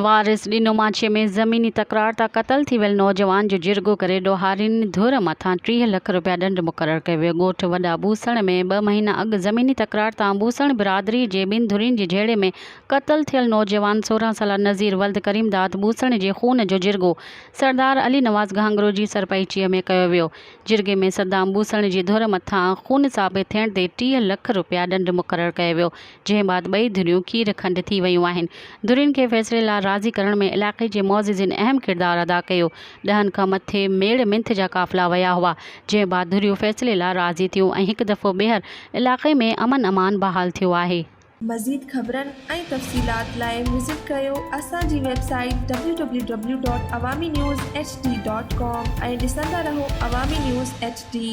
وارث ڏنو ماڇي ۾ زميني تڪرار تان قتل ٿي ويل نوجوان جو جرڳو ڪري ڏوهارين ڌر مٿان 30 لک رپيا ڏنڊ مقرر ڪيو ويو. ڳوٺ وڏا ٻوسڻ ۾ ٻه مهينا اڳ زميني تڪرار تان ٻوسڻ برادري جي ٻن ڌرين جي جهيڙي ۾ قتل ٿيل نوجوان 16 سالا نذير ولد ڪريم داد ٻوسڻ جي خون جو جرڳو سردار علي نواز گهانگرو جي سرپئنچيء ۾ ڪيو ويو. جرڳي ۾ صدام ٻوسڻ جي ڌر مٿان خون ثابت ٿيڻ تي 30 لک رپيا ڏنڊ مقرر ڪيو ويو. جنهن بعد ٻئي ڌريون کير کنڊ ٿي ويون آهن. ڌرين کي فيصلي لاء راضي ڪرڻ ۾ علائقي جي معززين اهم ڪردار ادا ڪيو. ڏهن کان مٿي ميڙ منٿ جا قافلا ويا هئا، جنهن بعد ڌريون فيصلي لاء راضي ٿيون ۽ هڪ دفعو ٻيهر علائقي ۾ امن امان بحال ٿيو آهي. مزيد خبرن ۽ تفصيلات لاء وزٽ ڪريو اسان جي website W W W dot Awami news H D dot com ۽ ڏسندا رهو عوامي نيوز ايڇ ڊي.